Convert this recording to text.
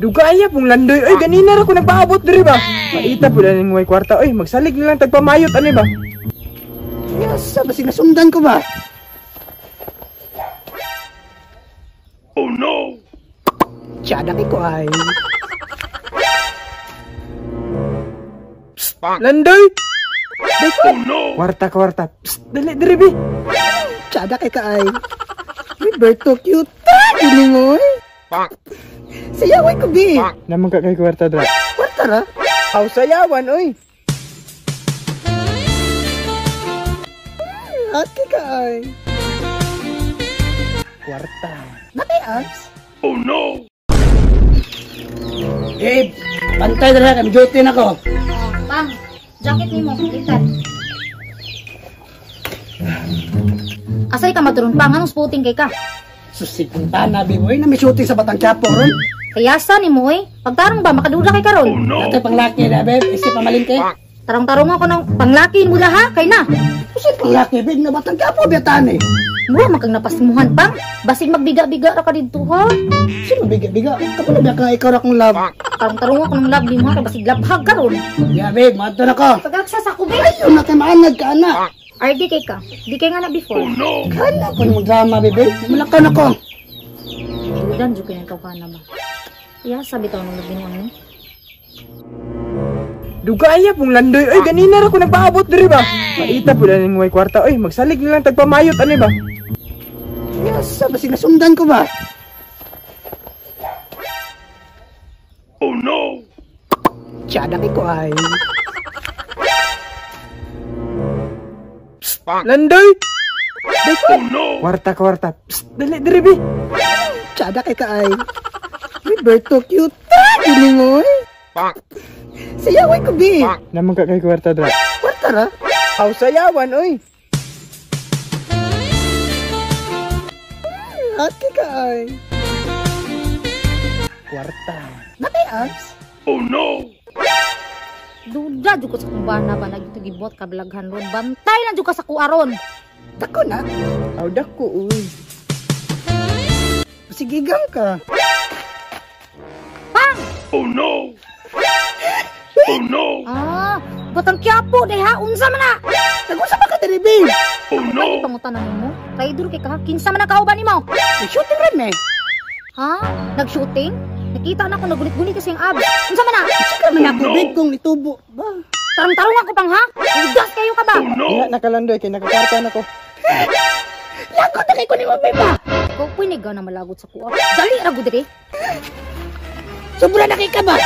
Dugaya pong landoy. Oy, ganina ra ko nagpaabot diri ba. Maita pud aning way kwarta. Oy, magsalig na lang tagpamayot ani ba. Yes, basig nasundan ko ba? Oh no! Tsada kay ko ay. Psst, landoy! Oh no! Kwarta, kwarta. Psst, dali diri bi. Tsada kay ka ay. Roberto cute. Dili mo eh. Sayaway ko bi. Namang ka kay kwarta dra. Kwarta ra? Aw sayawan oy. Ate ka ay. Kwarta. Natay abs? Oh no! Babe, pantay na lang. Duty na ko. Oh, pang, jacket nimo, litan. Asay ka maturon pang, anong spotting kay ka? Susipunta na, babe. Oy, na may shooting sa Batang Quiapo ron. Kaya sa ni mo eh. Pagtarong ba, makadula kay karon. Oh no! Natay panglaki na, babe. Isip pamalingke. Tarong-tarong ako ng panglaki mo ha, kay na. Isip panglaki, babe. Na Batang Quiapo, biyatan eh. Mura man kang napasmuhan pang. Basig magbiga-biga ra ka didto ha. Sino biga-biga? Kapo na biya ka ikaw ra akong love. Tarong-tarong ako ng love nimo ha, kay basig labhag karon. Yeah, babe. Maadto na ko. Pag-aksas ako, babe. Ayun na kay maanad ka, ana. RD kay ka. Di kay nga na before. Oh no! Kana ko ng drama, babe. Malakaw na ko. Judan jud kay ka na ba. Iya, sabi taw nung labi niya. Dugaya pong landoy. Oy, ganina ra ko nagpaabot diri ba. Maita pud aning way kwarta. Oy, magsalig na lang tagpamayot ani ba. Yes, basig nasundan ko ba? Oh no! Tsada kay ko ay. Psst, landoy! Oh no! Kwarta, kwarta. Psst, dali diri bi. Tsada kay ka ay. Roberto cute. Dili mo eh. Sayaway ko bi. Namang ka kay kwarta dra. Kwarta ra? Aw sayawan oy. Ate ka ay. Kwarta. Natay abs? Oh no! Duda jud ko sa kung bana ba nagitugibot ka blaghan ron. Bantay na jud ka sa kuaron. Dako na. Aw dako oy. Sigigang ka. Pang! Oh no! Oh no! Ah, Batang Quiapo day ha, unsa man na? Nag-usa pa ka diri, babe. Oh no! Pangutanan nimo. Traitor kay ka, kinsa man ang kauban nimo? May shooting rin eh. Ha? Nag-shooting? Nakita na ako nagunit-gunit kasi ang abs. Unsa man na? Chika man ako, babe, kung itubo ba. Tarong-tarong ako pang ha? Udas kayo ka ba? Oh no! Diha nakalandoy kay nakakwarta na ko. Lagot na kay ko nimo, babe ba? Ikaw po'y nega na malagot sa kuha. Dali ra gud diri. Sobra na kay ka ba?